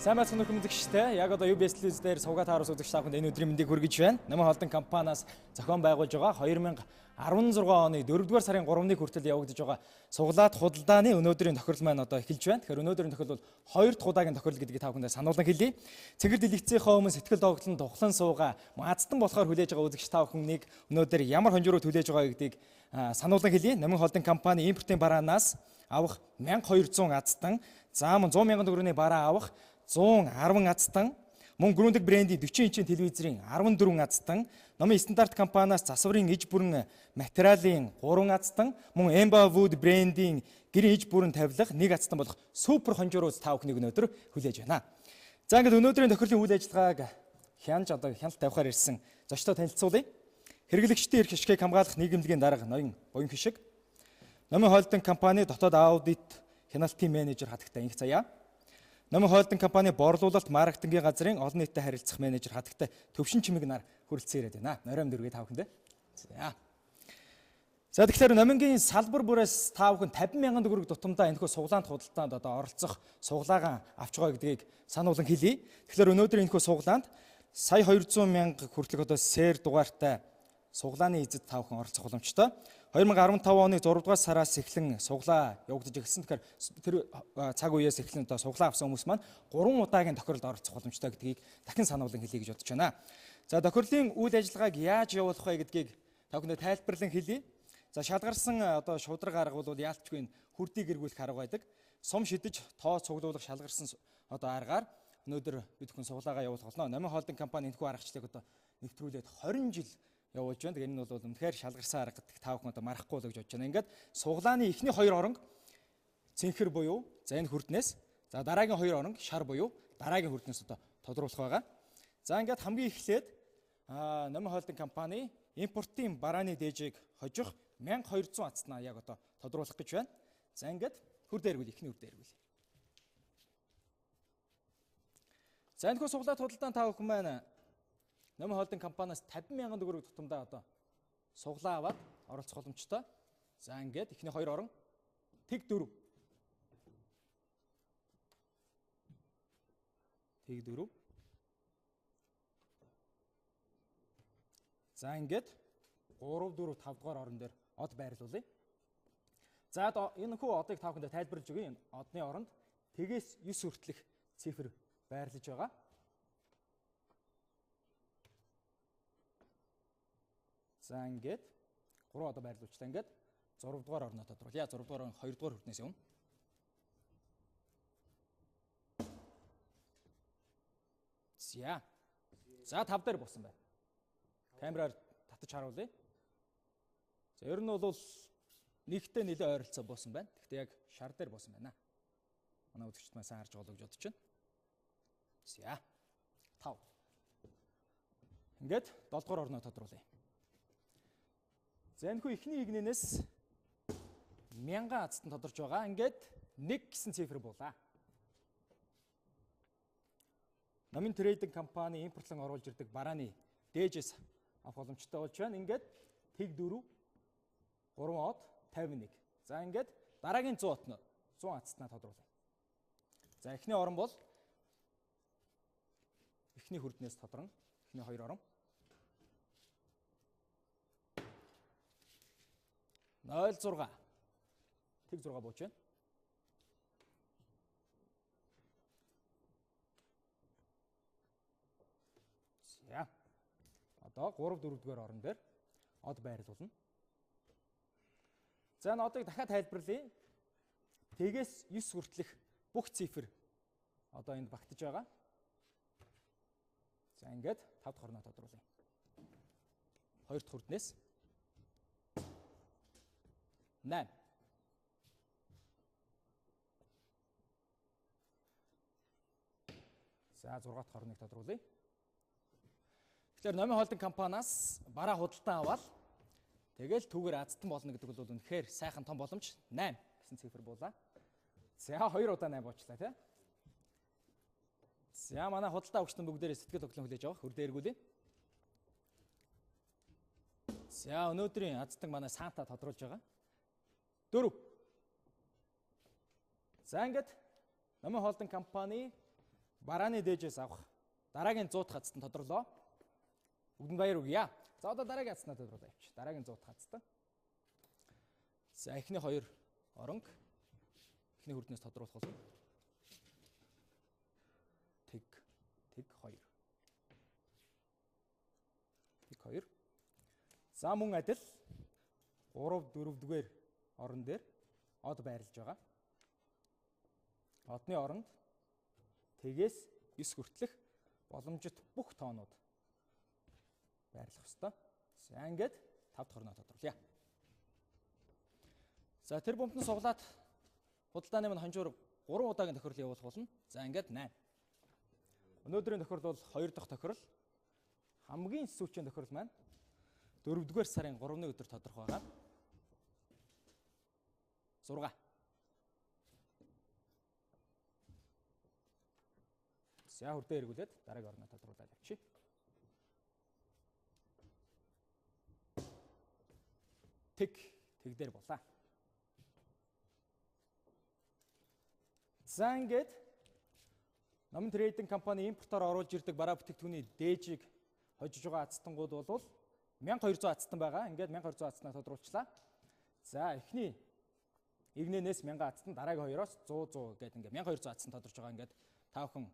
Сайн байцгаана уу хүмүүстээ. Яг одоо UBS телевиз дээр сувга таараас үзэгч та бүхэнд энэ өдрийн мэндийг хүргэж байна. Номын холдон компаниас зохион байгуулж байгаа 2016 оны 4-р сарын 3-ны хүртэл явагдаж байгаа суглаат худалдааны өнөөдрийн тохирол маань одоо эхэлж байна. Тэгэхээр өнөөдрийн тохирол бол 2 дахь удаагийн тохирол гэдгийг та бүхэндээ сануулan хэлье. Цэнгэр дэлгэцийнхээ өмнө сэтгэл догтлон тухлан суугаа мазтан болохоор хүлээж байгаа үзэгч та бүхнийг өнөөдөр ямар хонжируу хүлээж байгаа гэдгийг сануулan хэлье. Номын холдон компани импортын бараанаас авах 1200 азтан, за мөн 100 мянган төгрөгийн бараа авах 110 азтан, мөн Grundig брендийн 40 инчийн телевизэрийн 14 азтан, Номын стандарт компаниас засварын иж бүрэн материалын 3 азтан, мөн Emba Wood брендийн гэрийн иж бүрэн тавилах 1 азтан болох супер хонжирууц та бүхнийг өнөөдөр хүлээж байна. За ингээд өнөөдрийн тохирлын үйл ажиллагааг хянаж одоо хяналт тавихаар ирсэн зочдоо танилцуулъя. Хэрэглэгчдийн эрх ашигыг хамгаалах нийгэмлэгийн дарга ноён Буян Хишиг, Номын холдинг компани дотоод аудит хяналтын менежер Хатагтай Инх Заяа, Номын холдинг компани борлуулалт маркетингийн газрын олон нийтэд харилцах менежер Хатагтай Төвшин Чимэг нар хүрэлцэн ирээд байна. Норойм дөрвийг та бүхэндээ. За. За тэгэхээр номингийн салбар бүрээс та бүхэн 50 мянган төгрөг тутамдаа энэхүү суглаанд худалдаанд одоо оролцох суглаагаан авч байгаа гэдгийг сануулan хэлье. Тэгэхээр өнөөдөр энэхүү суглаанд сая 200 мянга хүртэлх одоо сэр дугаартай суглааны эзэд та бүхэн оролцох боломжтой. 2015 оны 6 дугаар сараас эхлэн суглаа явагдаж эхэлсэн. Тэгэхээр тэр цаг үеэс эхлэн одоо суглаа авсан хүмүүс маань 3 удаагийн тохиролд оролцох боломжтой гэдгийг дахин сануулan хэлье гэж бодож байна. За тохирлын үйл ажиллагааг яаж явуулах вэ гэдгийг та бүхэндээ тайлбарлан хэлье. За шалгарсан одоо шударга арга бол яалтчгүй хүрдийг эргүүлэх арга байдаг. Сум шидэж тоо цуглуулах шалгарсан одоо аргаар өнөөдөр бид бүхэн суглаагаа явуулах болно. Номын холдинг компани энэхүү аргачлалыг одоо нэвтрүүлээд 20 жил явуулж байна. Тэгэхээр энэ бол үнэхээр шалгарсан арга гэдэг та бүхэн одоо марахгүй л гэж бодож байна. Ингээд суглааны эхний хоёр оронг цэнхэр буюу за энэ хүрднээс, за дараагийн хоёр оронг шар буюу дараагийн хүрднээс одоо тодруулах байгаа. За ингээд хамгийн эхлээд Номын холдинг компани импортын барааны дээжийг хожих 1200 азтнаа яг одоо тодруулах гэж байна. За ингээд хөр дээргүүл, эхний хөр дээргүүл. За энэхүү суглаат худалдаан та бүхэн маань Номын холдинг компаниас 50 мянган төгрөг тутамдаа одоо суглаа аваад оролцох боломжтой. За ингээд эхний хоёр орон тэг 4. Тэг 4. За ингээд 3 4 5 дугаар орон дээр од байрлуулъя. За энэ хүү одыг та бүхэндээ тайлбарлаж өгье. Энэ одны оронд тэгээс 9 хүртэлх цифр байрлаж байгаа. За ингээд 3 одоо байрлуулчлаа. Ингээд 6 дугаар орноо тодруулъя. 6 дугаар орон 2 дугаар хүртнээс явна. За. За 5 дээр буусан байна. Камераар татаж харуулъя. За ер нь бол нэгтэй нэлээд ойролцоо буусан байна. Гэхдээ яг шар дээр буусан байна. Манай үзэгчд маань сайн харж байгаа гэж бодож байна. За. 5. Ингээд 7 дугаар орноо тодруулъя. За энэхүү эхний игнэнээс 1000 азтан тодорч байгаа. Ингээд 1 гэсэн цифр буулаа. Номын трейдинг компани импортлон оруулж ирдэг барааны дээжээс авах боломжтой болж байна. Ингээд тэг 4 3 од 51. За ингээд дараагийн 100 отно 100 азтнаа тодруулъя. За эхний орон бол эхний хүрднээс тодорно. Эхний хоёр орон 06 тэг 6 бууж байна. За. Одоо 3 4 дугаар орон дээр од байрлуулна. За энэ одыг дахиад тайлбарлая. Тэгээс 9 хүртэлх бүх цифр одоо энд багтаж байгаа. За ингээд 5 дахь орноо тодруулъя. 2 дахь хүрднээс 8. За 6 дахь орныг тодруулъя. Тэгэхээр Номын холдинг компаниас бараа худалдан аваад тэгэл түүгээр азтан болно гэдэг бол үнэхээр сайхан том боломж. 8 гэсэн цифр буулаа. За 2 удаа 8 буучлаа тий. За манай худалдаа авагчид бүгдээрээ сэтгэл хөдлөн хүлээж авах хөр дээргүүлээ. За өнөөдрийн азтан манай Санта тодруулж байгаа. 4. За ингээд Номын холдинг компани Барааны дээжээс авах дараагийн 100 дахь азтан тодорлоо. Бүгдэнд баяр өгье. За одоо дараагийн азтнаа тодруулаа явчих. Дараагийн 100 дахь азтан. За эхний 2 оронг эхний хүрднээс тодруулах болно. Тэг тэг 2. Тэг 2. За мөн адил 3 4 дугаар орон дээр од байрлаж байгаа. Одны оронд тэгээс 9 хүртэлх боломжит бүх тоонууд байрлах ёстой. За ингээд 5 дахь орноо тодруулъя. За тэр бомтон суглаат худалдааны мань хонжуур 3 удаагийн тохирол явуулах болно. За ингээд 8. Өнөөдрийн тохирол бол 2 дахь тохирол. Хамгийн сүүлийн тохирол маань 4-р сарын 3-ны өдөр тодорхой байгаа. 6. За хүрдээ эргүүлээд дараагийн орноо тодруулаад явчих. Тэг тэг дээр болаа. За ингээд Номын трейдинг компани импортоор оруулж ирдэг бараа бүтээгдэхүүний дээжийг хожиж байгаа азтангууд бол 1200 азтан байгаа. Ингээд 1200 азтнаа тодруулчлаа. За эхний игнэнээс 1000 азтан, дараагийн хоёроос 100 100 гэдэг ингээд 1200 азтан тодорч байгаа. Ингээд та бүхэн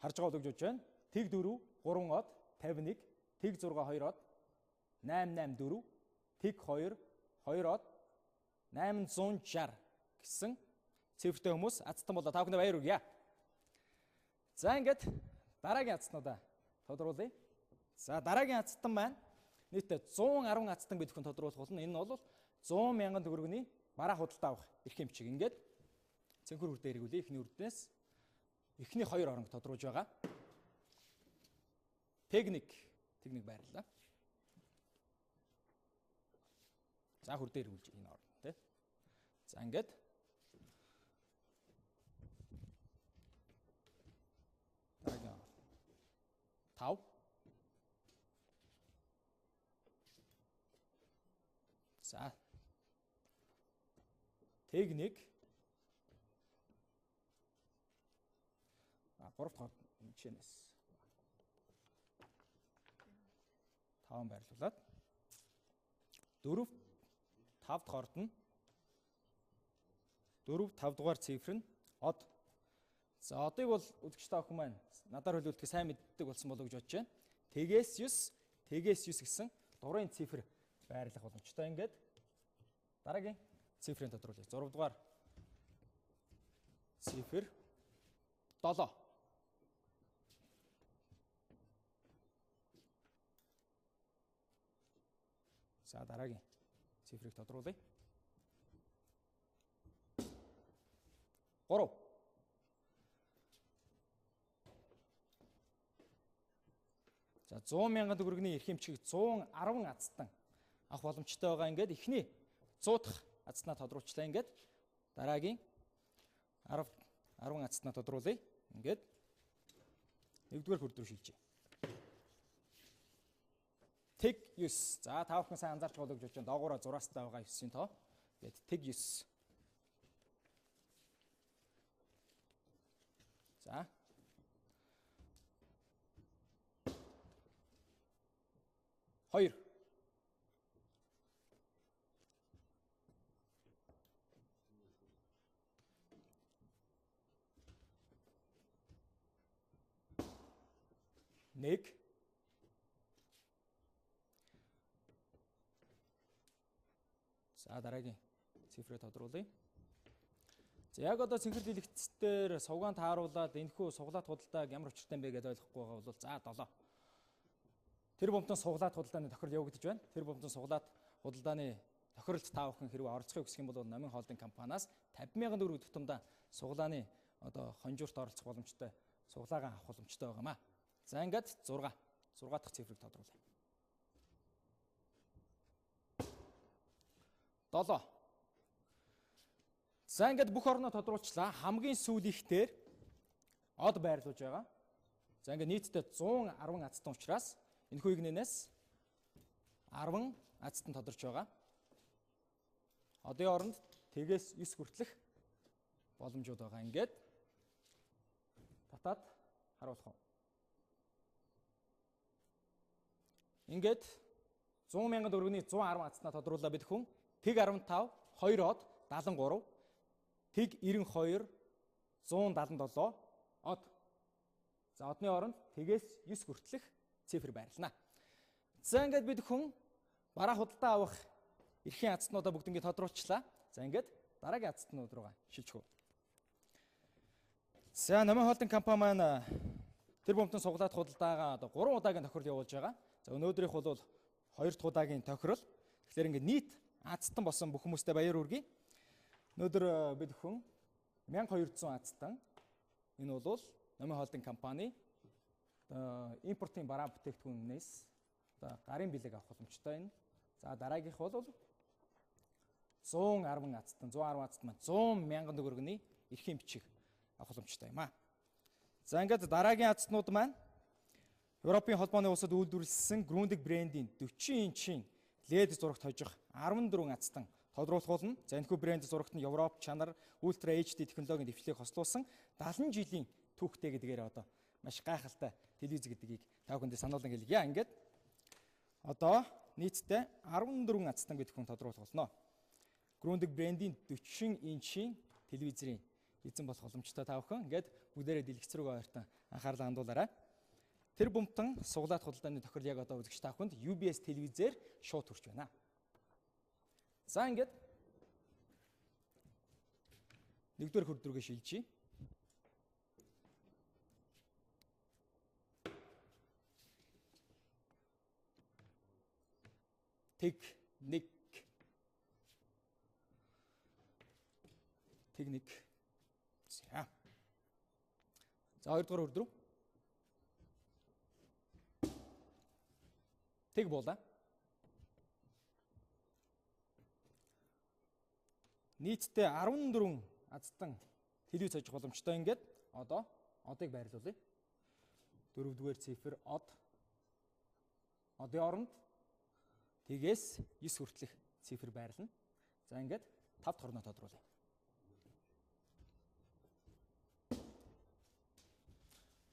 харж байгаа бол гэж бодож байна. Тэг 4 3 од 51, тэг 6 2 од 8 8 4, тэг 2 2 од 860 гэсэн цифртэй хүмүүс азтан болоо. Та бүхэндээ баяр хүргье. За ингээд дараагийн азтнуудаа тодруулъя. За дараагийн азтан маань нийтдээ 110 азтан гэдэг хүн тодруулах болно. Энэ нь бол 100 мянган төгрөгийн бараа худалдаа авах эрх эмчиг. Ингээд цэнхэр хүрдээ эргүүлье. Эхний үрднээс эхний 2 оронг тодруулж байгаа. Техник техник байрлалаа. За хүрдээ эргүүлж энэ орно тий. За ингээд дараагийн 5. За тэг 1 3 дахь жишээнээс 5 байрлуулад 4 5 дахь орд нь 4 5 дугаар цифр нь од. За одыг бол үзэгч та бүхэн маань надаар хөлөөлтөд сайн мэддэг болсон болов гэж бодож байна. Тэгээс 9, тэгээс 9 гэсэн дурын цифр байрлах боломжтой. Ингээд дараагийн цифрийг тодруулъя. 6 дугаар цифр 7. За дараагийн цифрийг тодруулъя. 3. За 100 мянган төгрөгийн эрх эмчгийг 110 азтан авах боломжтой байгаа. Ингээд эхний 100 дахь азтнаа тодруулчлаа. Ингээд дараагийн 10 азтнаа тодруулъя. Ингээд 1-р хүрд рүү шилжээ. Тэг 9. За та бүхэн сайн анзаарч байгаа гэж бодож байна. Доогоороо зураастай байгаа 9-ийн тоо. Ингээд тэг 9. За 2. 1. За дараагийн цифрээ тодруулъя. За яг одоо цэнхэр дэлгэц дээр сувгаан тааруулаад энэхүү суглаат худалдааг ямар учиртай юм бэ гэдээ ойлгохгүй байгаа бол за 7. Тэр бомтон суглаат худалдааны тохирол явагдаж байна. Тэр бомтон суглаат худалдааны тохиролд та бүхэн хэрвээ оролцохыг хүсэх юм бол Номын холдинг компаниас 50,000 төгрөг тутамдаа суглааны одоо хонжуурт оролцох боломжтой, суглаагаа авах боломжтой байгаамаа. За ингээд 6. 6 дахь цифрийг тодруулъя. 7. За ингээд бүх орноо тодруулчлаа. Хамгийн сүүлийнх дээр од байрлуулж байгаа. За ингээд нийтдээ 110 азтан учраас энэхүү игнэнээс 10 азтан тодорч байгаа. Одын оронд тэгээс 9 хүртэлх боломжууд байгаа. Ингээд татаад Харуулах уу? Ингээд 100 мянган төгрөгийн 110 азтнаа тодруулаа бид хүн. Тэг 15 2 од 73 тэг 92 177 од. За одны оронд тэгээс 9 хүртэлх цифр байрлана. За ингээд бид хүн бараа худалдаа авах эрхийн азтнуудаа бүгднийг тодруулчлаа. За ингээд дараагийн азтнууд руугаа шилжих үү. За Номын хоолтын компани маань тэр бомтон суглаад худалдаагаа одоо 3 удаагийн тохирол явуулж байгаа. За өнөөдрийнх бол 2 дахь удаагийн тохирол. Тэгэхээр ингээд нийт азтан болсон бүх хүмүүстээ баяр хүргэе. Өнөөдөр бид хүн 1200 азтан. Энэ бол Номын хоолтын компани одоо импортын бараа бүтээгдэхүүнээс одоо гарын бэлэг авах боломжтой энэ. За дараагийнх бол 110 азтан, 110 азтан маань 100 мянган төгрөгийн эрхийн бичиг авах боломжтой юм аа. За ингээд дараагийн азтнууд маань Европын холбооны улсад үйлдвэрлэсэн Grundig брендийн 40 инчийн LED зурагт хожих 14 азтан тодруулах болно. За энэхүү брэнд зурагт нь Европ чанар, Ultra HD технологийн дэвшлийг хослуулсан 70 жилийн түүхтэй гэдгээр одоо маш гайхалтай телевиз гэдгийг та бүхэндээ сануулсан хэлье. Ингээд одоо нийтдээ 14 азтан гэдэг хүн тодруулах болно. Grundig брендийн 40 инчийн телевизийн эзэн болох боломжтой та бүхэн. Ингээд бүгдээрээ дэлгэц рүүгээ ойртон анхаарлаа хандуулаарай. Тэр бумтан суглаат худалдааны тохирол яг одоо үзэгч та бүхэнд UBS телевизээр шууд хүрч байна. За ингээд нэгдүгээр хөрд рүүгээ шилжиж. Тэг нэг тэг нэг. За. За хоёрдугаар хөрд рүү. Тэг буула. Нийтдээ 14 азтан телевиз хожих боломжтой. Ингээд одоо одыг байрлуулъя. Дөрөвдүгээр цифр од. Одын оронд тэгээс 9 хүртэлх цифр байрлана. За ингээд 5 дахь орноо тодруулъя.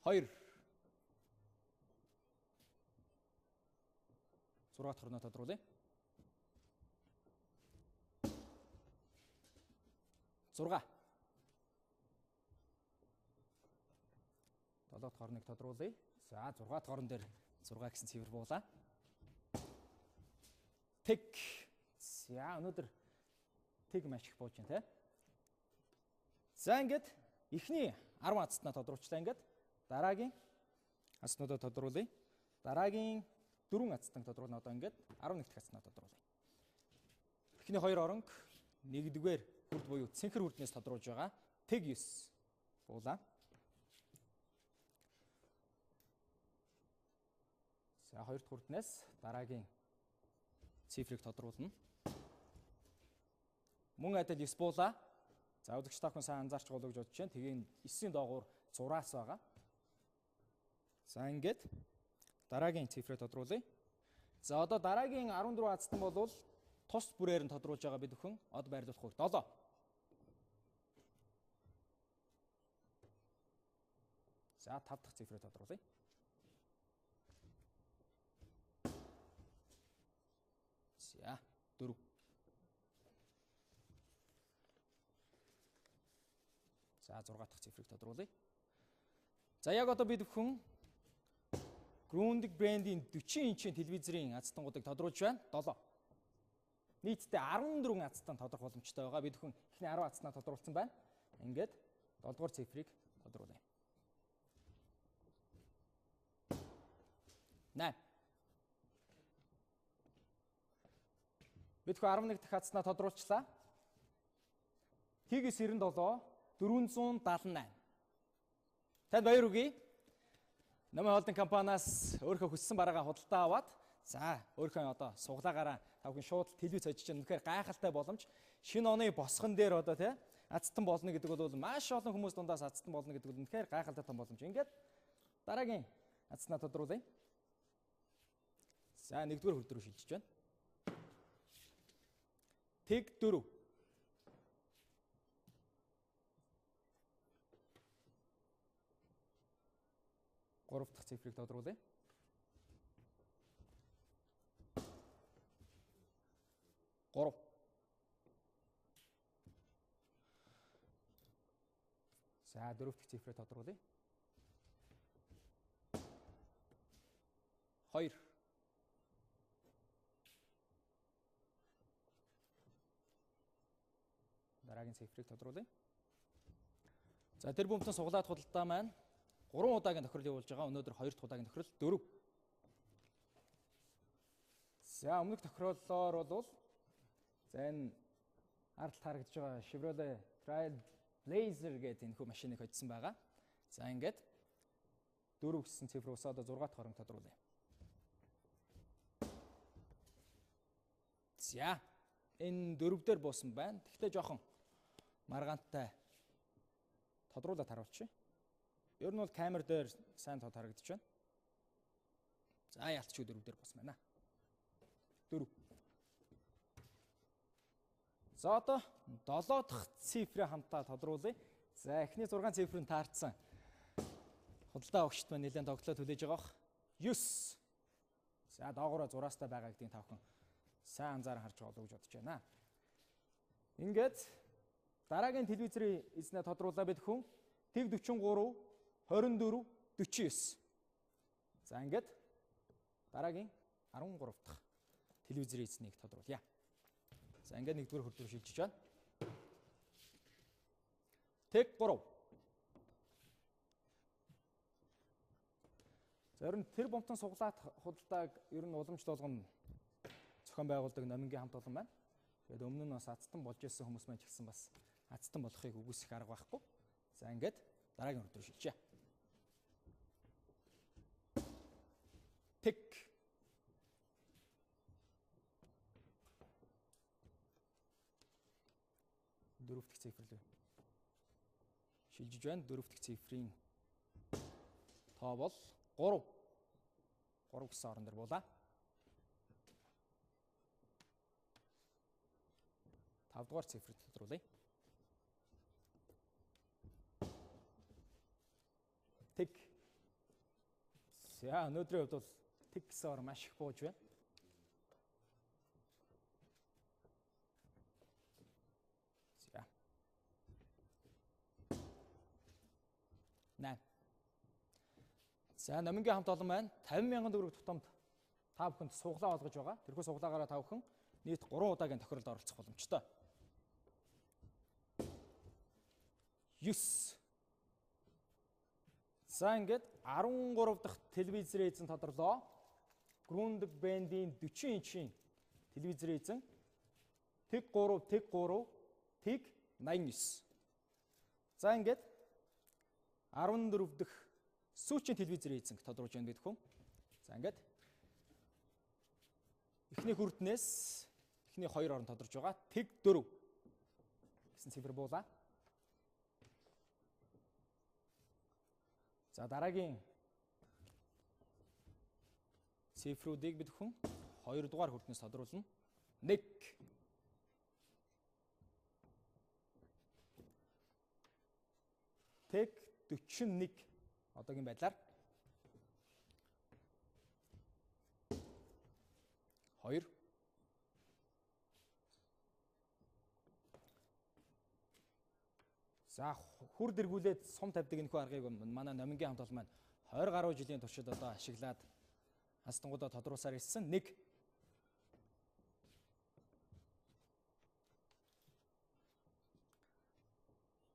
2 6 дахь орноо тодруулъя. 6 7 дахь орныг тодруулъя. За 6 дахь орон дээр 6 гэсэн цифр буулаа. Тэг. За өнөөдөр тэг маш их бууж байна те. За ингээд эхний 10 азтнаа тодруулчлаа. Ингээд дараагийн азтнуудаа тодруулъя. Дараагийн 4 азтан тодруулна. Одоо ингээд 11 дахь азтнаа тодруулъя. Эхний 2 оронг нэгдүгээр хүрд буюу цэнхэр хүрднээс тодруулж байгаа. Тэг 9 буулаа. За 2 дахь хүрднээс дараагийн цифрыг тодруулна. Мөн адил 9 буулаа. За үзэгч та бүхэн сайн анзаарч байгаа гэж бодож байна. Тэгээ 9-ийн доогуур 6-аас байгаа. За ингээд дараагийн цифрээ тодруулъя. За одоо дараагийн 14 азтан бол тус бүрээр нь тодруулж байгаа бид бүхэн од байрлуулах үг 7. За 5 дахь цифрээ тодруулъя. За 4. За 6 дахь цифрыг тодруулъя. За яг одоо бид бүхэн Grundig брендийн 40 инчийн телевизийн азтангуудыг тодруулж байна. 7. Нийтдээ 14 азтан тодрох боломжтой байгаа. Бид бүхэн эхний 10 азтнаа тодруулсан байна. Ингээд 7 дугаар цифрыг тодруулъя. 8. Бид бүхэн 11 дахь азтнаа тодруулчлаа. Тэгээс 97 478. Танд баяр хүргэе. Номын хоолтын компаниас өөрийнхөө хүссэн бараагаа худалдаа аваад за өөрийнхөө одоо суглаагаараа та бүхэн шууд телевиз хожиж чинь үнэхээр гайхалтай боломж. Шинэ оны босгон дээр одоо тий азтан болно гэдэг бол маш олон хүмүүс дундаас азтан болно гэдэг бол үнэхээр гайхалтай том боломж. Ингээд дараагийн азтнаа тодруулъя. За нэгдүгээр хөрд рүү шилжиж байна. Тэг 4. 3 дахь цифрыг тодруулъя. 3. За 4 дахь цифрыг тодруулъя. 2. Дараагийн цифрыг тодруулъя. За тэр бөмбөтөн суглаад худалдаа маань 3 удаагийн тохирол явуулж байгаа. Өнөөдөр 2 дахь удаагийн тохирол 4. За өмнөх тохиоллоор бол за энэ ард харагдж байгаа Chevrolet Trailblazer гэдэг энэхүү машиныг хоцсон байгаа. За ингээд 4 гэсэн цифр усаа одоо 6 дахь хорон тодруулъя. За энэ 4 дээр буусан байна. Тэгвэл жоохон маргаантай тодруулаад харуулчих. Ер нь бол камер дээр сайн тод харагдаж байна. За ялцчгүй 4 дээр буусан байна. 4. За одоо 7 дахь цифрээ хамтаа тодруулъя. За эхний 6 цифр нь таарсан. Худалдаа авагчид маань нэлээд тоглолоо түлээж байгаа бох. 9. За доогоороо зураастай байгаа гэдгийг та бүхэн сайн анзааран харж байгаа болов уу гэж бодож байна. Ингээд дараагийн телевизэрийн эзнээ тодруулаа бид хүн тэг 43 24 49. За ингээд дараагийн 13 дахь телевизэрийн эзнийг тодруулъя. За ингээд нэгдүгээр хөрдөр шилжиж байна. Тэг 3. За ер нь тэр бомтон суглаат худалдааг ер нь уламжлал болгоно зохион байгуулдаг номингийн хамт олон байна. Тэгээд өмнө нь бас азтан болж исэн хүмүүс маань ч гэсэн бас азтан болохыг үгүйсэх арга байхгүй. За ингээд дараагийн хөрдөр шилжээ. Тэг. Дөрөв дэх цифр лөө шилжиж байна. Дөрөв дэх цифрийн тоо бол 3. 3 гэсэн орон дээр буулаа. 5 дугаар цифрыг тодруулъя. Тэг. За өнөөдрийн хувьд бол тэг гэсэн ор маш их бууж байна. За. 8. За номингийн хамт олон маань 50,000 төгрөг тутамд та бүхэнд суглаа олгож байгаа. Тэрхүү суглаагаараа та бүхэн нийт 3 удаагийн тохиролд оролцох боломжтой. 9. За ингээд 13 дахь телевизэрийн эзэн тодорлоо. Grundig Band-ийн 40 инчийн телевизэрийн эзэн тэг 3 тэг 3 тэг 89. За ингээд 14 дахь сүүчийн телевизэрийн эзэн тодруулж байна бид хүн. За ингээд эхний хүрднээс эхний 2 орон тодорч байгаа. Тэг 4 гэсэн цифр буулаа. За дараагийн цифрүүдийг бид хүн 2 дугаар хүрднээс тодруулна. 1. Тэг 41 одоогийн байдлаар 2. За хүр дэргүүлээд сум тавьдаг энэхүү аргыг манай номингийн хамт олон маань 20 гаруй жилийн туршид одоо ашиглаад хастангуудаа тодруулсаар ирсэн. 1.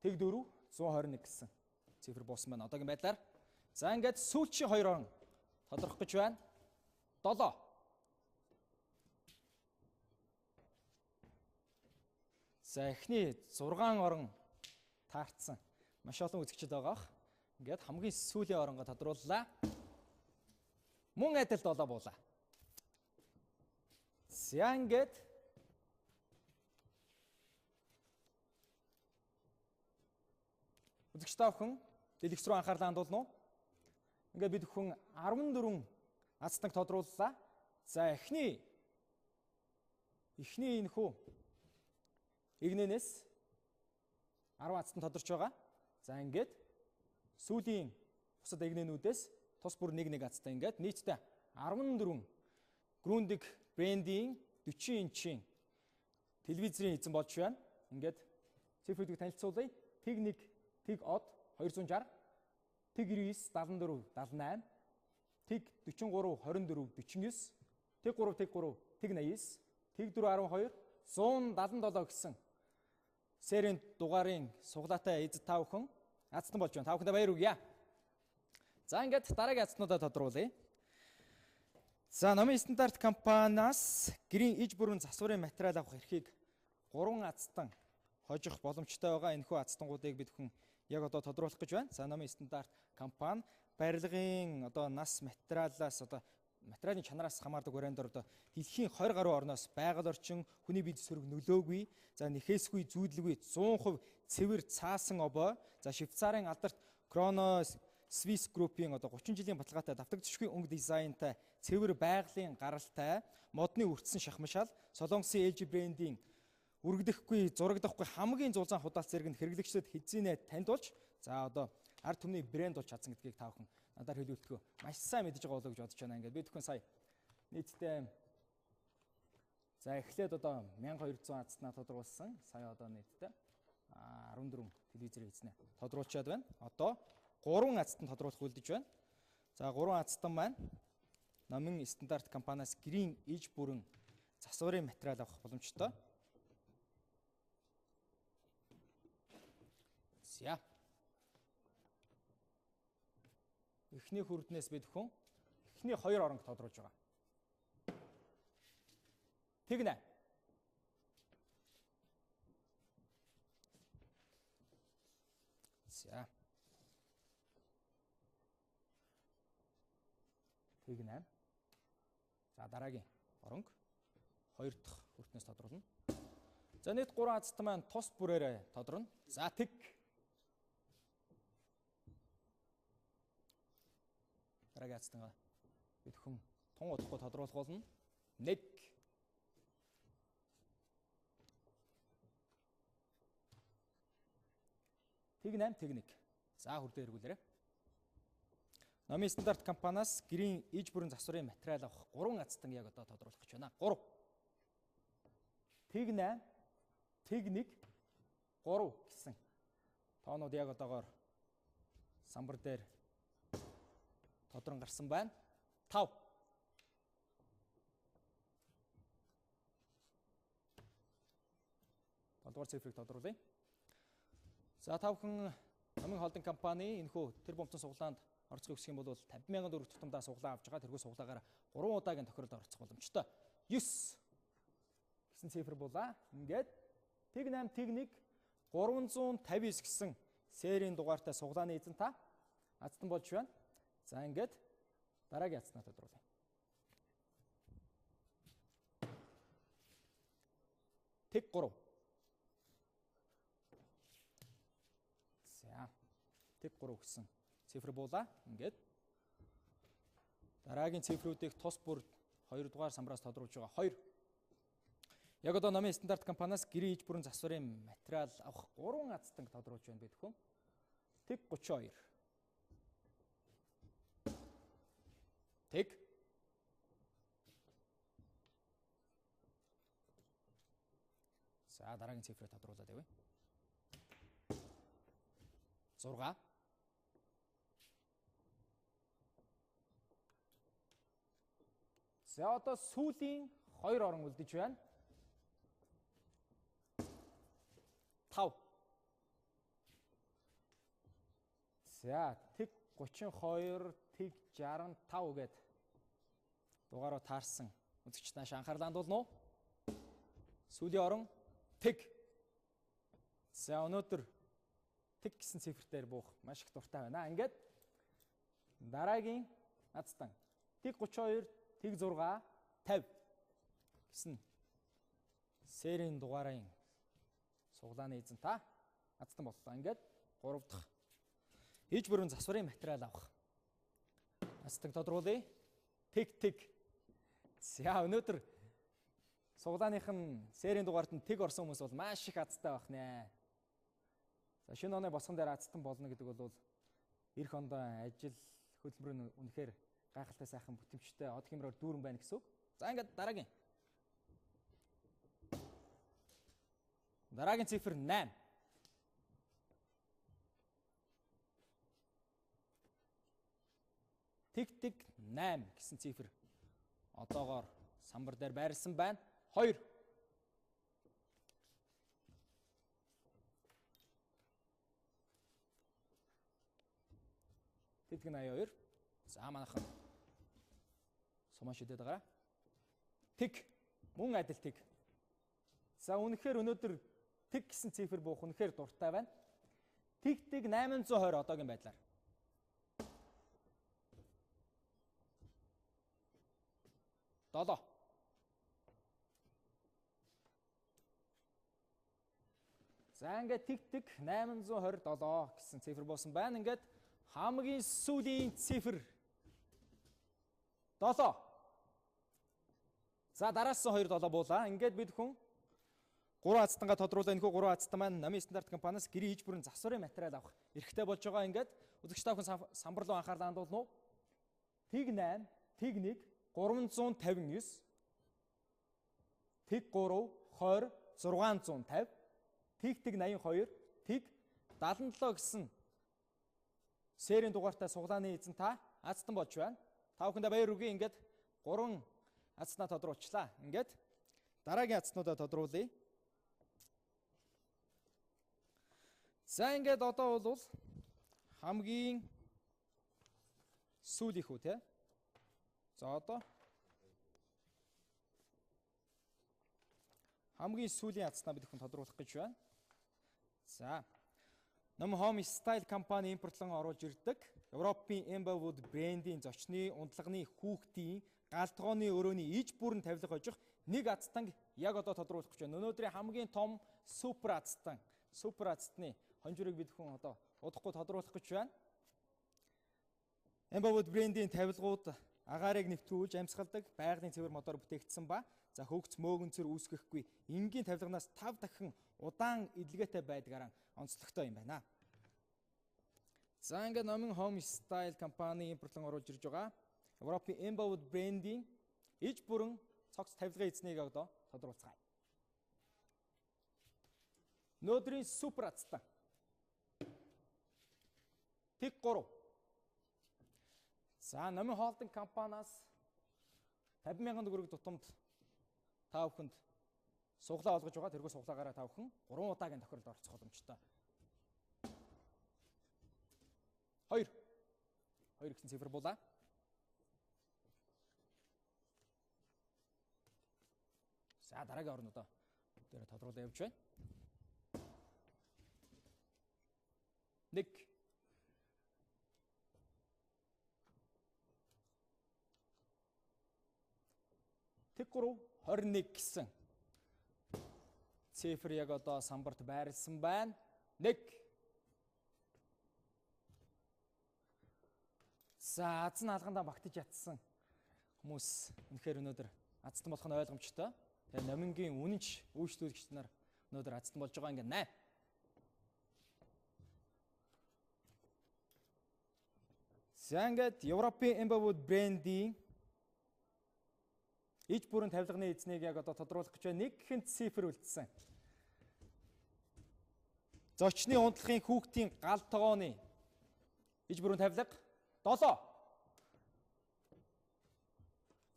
Тэг 4 121 гэсэн цифр буусан байна одоогийн байдлаар. За ингээд сүүлчийн 2 орон тодорхох гэж байна. 7. За эхний 6 орон таарцсан. Маш олон үзэгчид байгаа бах. Ингээд хамгийн сүүлийн оронгоо тодрууллаа. Мөн адил 7 буулаа. За ингээд үзэгч та бүхэн дэлгэц рүү анхаарлаа хандуулна уу? Ингээд бид бүхэн 14 азтанг тодрууллаа. За эхний энэхүү эгнэнээс 10 азтан тодорч байгаа. За ингээд сүүлийн бусад эгнэнүүдээс Тус бүр 1-1 азтай ингээд нийтдээ 14 Grundig брендийн 40 инчийн телевизийн эзэн болж байна. Ингээд цифрүүдийг танилцуулъя. Тэг 1 тэг од 260, тэг 99 74 78, тэг 43 24 49, тэг 3 тэг 3 тэг 89, тэг 4 12 177 гэсэн серийн дугаарын суглаатай эзэд та бүхэн азтан болж байна. Та бүхэндээ баяр хүргье. За ингээд дараагийн азтнуудаа тодруулъя. За Номын стандарт компаниас гэрийн иж бүрэн засварын материал авах эрхийг 3 азтан хожих боломжтой байгаа. Энэхүү азтангуудыг бид бүхэн яг одоо тодруулах гэж байна. За Номын стандарт компани барилгын одоо нас материалаас одоо материалын чанараас хамаардаг вариантаар одоо дэлхийн 20 гаруй орноос байгаль орчин, хүний бие зүсрэг нөлөөгүй, за нэхээсгүй, зүүдлгүй 100% цэвэр цаасан обой, за Швейцарын алдарт Кроно Swiss Group-ийн одоо 30 жилийн баталгаатай давтагдчихгүй өнгө дизайнтай цэвэр байгалийн гаралтай модны үртсэн шахмашаал, Солонгосын LG брендийн үргэдэхгүй, зурагдахгүй хамгийн зулзан худаалт зэрэг нь хэрэглэгчдэд хэзээ таньдуулж, за одоо ард түмний брэнд болж чадсан гэдгийг та бүхэн надаар хэлүүлдэхөө маш сайн мэдэж байгаа болоо гэж бодож байна. Ингээд би бүхэн сая нийтдээ за эхлээд одоо 1200 азтнаа тодруулсан. Сая одоо нийтдээ 14 телевизээр хийснэ тодруулчаад байна. Одоо 3 азтан тодруулах үлдэж байна. За 3 азтан маань Номын стандарт компаниас гэрийн иж бүрэн засварын материал авах боломжтой. За. Эхний хүрднээс бид хүн эхний 2 оронг тодруулж байгаа. Тэгнэ. За. Тэгнэ. За дараагийн оронг 2 дахь хүртнээс тодруулна. За нийт 3 азт маань тус бүрээрээ тодорно. За тэг. Дараагийн азтангаа бид хүн тун удахгүй тодруулах болно. 1. Тэг 8 тэг 1. За хүрдээ эргүүлээрэй. Номын стандарт компаниас гэрийн иж бүрэн засварын материал авах 3 азтан яг одоо тодруулах гэж байна. 3. Тэг 8 тэг 1 3 гэсэн тоонууд яг одоогоор самбар дээр тодрон гарсан байна. 5. Долдугаар цифрыг тодруулъя. За та бүхэн Номын холдинг компани энэхүү тэр бомтон суглаанд орцохыг хүсэх юм бол 50,000 төгрөг тутамдаа суглаа авч байгаа. Тэрхүү суглаагаар 3 удаагийн тохиролд орцох боломжтой. 9 гэсэн цифр булаа. Ингээд тэг 8 тэг 1 359 гэсэн серийн дугаартай суглааны эзэн та азтан болж байна. За ингээд дараагийн азтнаа тодруулъя. Тэг 3. За тэг 3 гэсэн цифр буулаа. Ингээд дараагийн цифрүүдийг тус бүр 2 дугаар самбараас тодруулж байгаа. 2. Яг одоо Номын стандарт компаниас гэрийн иж бүрэн засварын материал авах 3 азтанг тодруулж байна бид хүн. Тэг 32. Тэг. За дараагийн цифрээ тодруулаад явъя. 6. За одоо сүүлийн 2 орон үлдэж байна. 5. За тэг 32 тэг 65 гээд дугаараа таарсан үзэгч нааш анхаарлаа хандуулна уу? Сүүлийн орон тэг. За өнөөдөр тэг гэсэн цифр дээр буух маш их дуртай байна. Ингээд дараагийн азтан тэг 32 тэг 6 50 гэсэн серийн дугаарын суглааны эзэн та азтан боллоо. Ингээд 3 дахь иж бүрэн засварын материал авах азтан тодруулъя. Тэг тэг. За өнөөдөр суглааных нь серийн дугаарт нь тэг орсон хүмүүс бол маш их азтай байх нэ. За шинэ оны босгон дээр азтан болно гэдэг бол эх ондоо ажил Хөдөлмөр нь үнэхээр гайхалтай сайхан бүтэмжтэй од хэмрээр дүүрэн байна гэсэн үг. За ингээд дараагийн. Дараагийн цифр 8. Тэг тэг 8 гэсэн цифр одоогоор самбар дээр байрлсан байна. 2. Тэг тэг 82. За манайхан сумаа шидэд байгаа. Тэг. Мөн адил тэг. За үнэхээр өнөөдөр тэг гэсэн цифр буух үнэхээр дуртай байна. Тэг тэг 820 одоогийн байдлаар. 7. За ингээд тэг тэг 827 гэсэн цифр буусан байна. Ингээд хамгийн сүүлийн цифр 7. За дараасан 2 7 буулаа. Ингээд бид хүн 3 азтангаа тодруулаа. Энэхүү 3 азтан маань Намын стандарт компаниас гэрийн иж бүрэн засварын материал авах эрхтэй болж байгаа. Ингээд үзэгч та бүхэн самбар руу анхаарлаа хандуулна уу? Тэг 8, тэг 1, 359, тэг 3, 20, 650, тэг тэг 82, тэг 77 гэсэн серийн дугаартай суглааны эзэн та азтан болж байна. Та бүхэндээ баяр хүргэе. Ингээд 3 азтнаа тодруулчлаа. Ингээд дараагийн азтнуудаа тодруулъя. За ингээд одоо бол хамгийн сүүлийнх үү те. За одоо хамгийн сүүлийн азтнаа бид бүхэн тодруулах гэж байна. За Ном Home Style компани импортлон оруулж ирдэг Европын Emberwood брендийн зочны ундлагны хүүхдийн галтгооны өрөөний иж бүрэн тавилга хожих нэг азтанг яг одоо тодруулах гэж байна. Өнөөдрийн хамгийн том супер азтан, супер азтны хонжирыг бид хүн одоо удахгүй тодруулах гэж байна. Emberwood брендийн тавилгууд агаарыг нэвтрүүлж амьсгалдаг байгалийн цэвэр модоор бүтээгдсэн ба за хөгц мөөгөнцөр үүсгэхгүй энгийн тавилганаас 5 дахин удаан эдлгээтэй байдгаараа онцлогтой юм байна. За ингээд Номын Home Style компани импортлон оруулж ирж байгаа Европын Emberwood брендийн иж бүрэн цогц тавилгын эзнийг одоо тодруулцгаая. Өнөөдрийн супер азтан. Тэг 3. За Номын Холдинг компаниас 50,000 төгрөг тутамд та бүхэнд суглаа олгож байгаа. Тэрхүү суглаагаараа та бүхэн 3 удаагийн тохиролд оролцох боломжтой. 2. 2 гэсэн цифр буулаа. За дараагийн орнуудаа дээр тодруулаа явж байна. 1. Тэг 3 21 гэсэн цифр яг одоо самбарт байрлсан байна. 1. За азан алгандаа багтаж ятсан хүмүүс үнэхээр өнөөдөр азтан болох нь ойлгомжтой. Тэгээ номингийн үнэнч үйлчлүүлэгч нар өнөөдөр азтан болж байгаа ингээд 8. За ингээд Европын Emberwood брендийн иж бүрэн тавилганы эзнийг яг одоо тодруулах гэж байна. Нэг хэн цифр үлдсэн. Зочны унтлахын хүүхдийн гал тогооны иж бүрэн тавилга 7.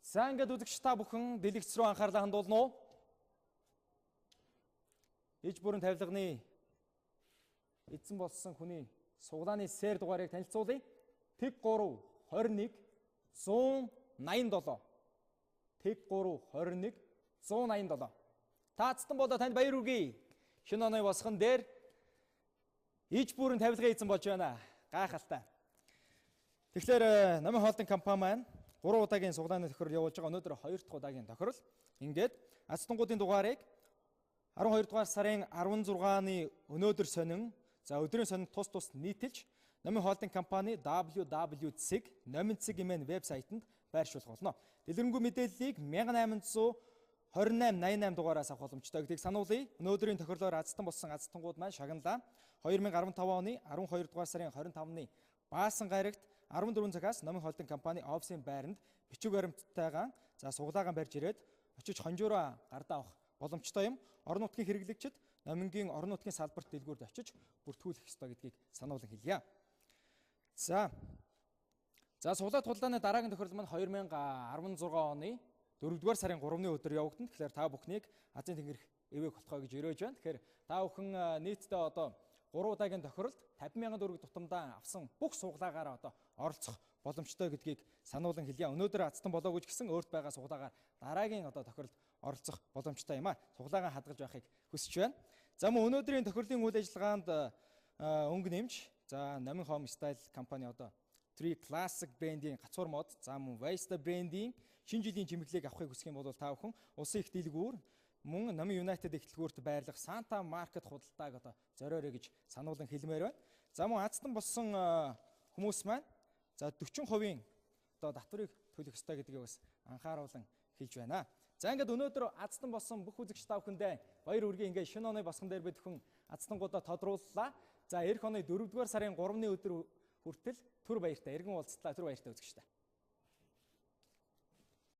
За ингээд үзэгч та бүхэн дэлгэц рүү анхаарлаа хандуулна уу? Иж бүрэн тавилганы эзэн болсон хүний суглааны сэр дугаарыг танилцуулъя. Тэг 3 21 187. Тэг 3 21 187. Таацтан болоо танд баяр хүргэе. Шинэ оны босгон дээр иж бүрэн тавилгын эзэн болж байна. Гайхалтай. Тэгэхээр Номын Холдинг компани маань 3 удаагийн суглааны тохирол явуулж байгаа. Өнөөдөр 2 дахь удаагийн тохирол. Ингээд азтангуудын дугаарыг 12 дугаар сарын 16-ны өнөөдөр сонин, за өдрийн сонинд тус тус нийтэлж Номын Холдинг компани www.номин.mn вебсайтанд байршуулах болно. Дэлгэрэнгүй мэдээллийг 1828 88 дугаараас авах боломжтой гэдгийг сануулъя. Өнөөдрийн тохирлоор азтан болсон азтангууд маань шагналаа. 2015 оны 12 дугаар сарын 25-ны Баасан гарагт 14 цагаас Номын холдон компани офисын байранд бичиг баримттайгаан за сугалаагаан барьж ирээд очиж хонжуураа гардаа авах боломжтой юм. Орон нутгийн хэрэглэгчид Номингийн орон нутгийн салбарт дэлгүүрд очиж бүртгүүлэх ёстой гэдгийг сануулan хэлье. За. За суглаад худалдааны дараагийн тохиолдол маань 2016 оны 4-р сарын 3-ны өдөр явагдана. Тэгэхээр та бүхнийг Азийн тэнгэрх эвэг хотгой гэж өрөөж байна. Тэгэхээр та бүхэн нийтдээ одоо 3 удаагийн тохиролд 50,000 төгрөг тутамдаа авсан бүх сугалаагаараа одоо оролцох боломжтой гэдгийг сануулan хэлье. Өнөөдөр азтан болоогүй ч гэсэн өөрт байгаа сугалаагаар дараагийн одоо тохиролд оролцох боломжтой юм а. Сугалаагаа хадгалж байхыг хүсэж байна. За мөн өнөөдрийн тохирлын үйл ажиллагаанд өнгө нэмж за Номин Home Style компани одоо Tree Classic брендийн гацуур мод, за мөн Vesta брендийн шинэ жилийн чимэглэлийг авахыг хүсэх юм бол та бүхэн улсын их дэлгүүр мөн Номын United их дэлгүүрт байрлах Santa Market худалдааг одоо зориорой гэж сануулan хэлмээр байна. За мөн азтан болсон хүмүүс маань за 40% одоо татварыг төлөх ёстой гэдгийг бас анхааруулan хэлж байна. За ингээд өнөөдөр азтан болсон бүх үзэгч та бүхэндээ баяр хүргэе. Ингээд шинэ оны босгон дээр бид бүхэн азтангуудаа тодрууллаа. За эх оны 4-р сарын 3-ны өдөр хүртэл түр баяртай эргэн уулзтлаа. Түр баяртай үзэгчтэй.